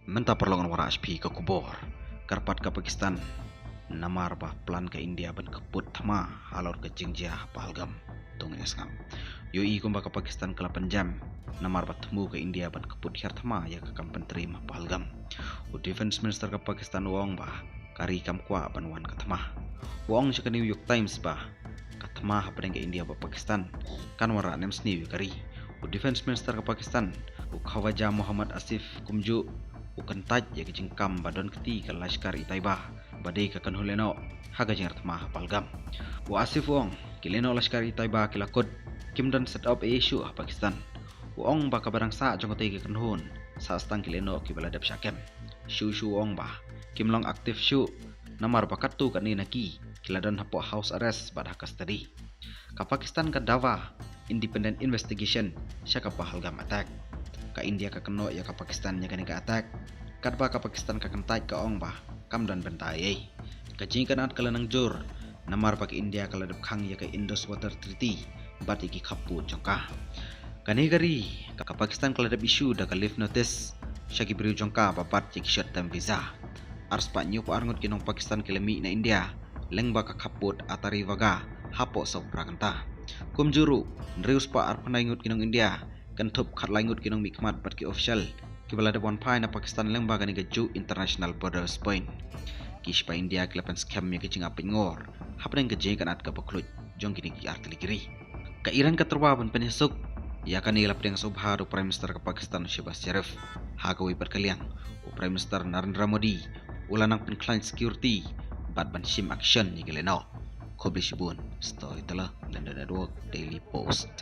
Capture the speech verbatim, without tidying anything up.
Mynta paralok ngan wanrah sha phi ka khubor. Kyrpad ka Pakistan namar ba plan ka India ban kput thma halor ka jingjia ha Pahalgam. Tang ïa sngap. Ïohi kumba ka Pakistan ka la pynjem namar ba thmu ka India ban kput hiar thma ïa ka kam pyntriem ha Pahalgam. U Defence Minister ka Pakistan u ong ba ka ri kam kwah ban wan ka thma. U ong sha ka New York Times ba ka thma hapdeng ka India bad Pakistan kan wanrah nemsniew ïa ka ri. U Defence Minister ka Pakistan, u Khawaja Muhammad Asif, kumjuh u kyntait ïa ka jingkam ba don kti ka Lashkar-e-Taiba ba dei ka kynhun lehnoh ha ka jingrthma ha Pahalgam. U Asif u ong ki lehnoh Lashkar-e-Taiba ki la kut, kim don set up ei ei shuh ha Pakistan. U ong ba kaba dang sah jong katei ka kynhun sah tang ki lehnoh kiba la dep shah kem. Shuh shuh u ong ba kim long active shuh namar ba katto katne na ki ki la don hapoh house arrest bad ha custody. Ka Pakistan ka dawa independent investigation sha ka Pahalgam attack. Ka India ka kynnoh ïa ka Pakistan ïa kane ka attack, katba ka Pakistan ka kyntait, ka ong ba kam don bynta ei ei. Ka jingïakynad ka la nang jur namar ba ka India ka la dep khang ïa ka Indus Water Treaty bad ïa ki khappud jong ka. Kane ka ri, ka Pakistan ka la dep issue da ka leave notice sha ki briew jong ka ba bat ïa ki short term visa. Arspah hynñiewphew ar ngut ki nong Pakistan ki la mih na India lyngba ka khappud Attari Wagah hapoh sawphew phra kynta. Kumjuh ruh, hynriewspah arphew khyndai ngut ki nong India, kynthup khatlai ngut ki nongmihkhmat bad ki official kiba la dep wan phai na Pakistan lyngba kane kajuh International Borders Point. Ki shipai India ki la pynskhem ïa ka jingap peitngor hapdeng ka jingïakynad kaba khluit jong kine ki artylli ki ri. Ka Iran ka tyrwa ban pynïasuk ïa kane la pdiang sngewbha da u Prime Minister ka Pakistan Shehbaz Sharif. Ha kawei pat ka liang, u Prime Minister Narendra Modi u la nang pynkhlaiñ security bad ban shim action ïa ki lehnoh. Khublei shibun. Storyteller, London Network, Daily Post.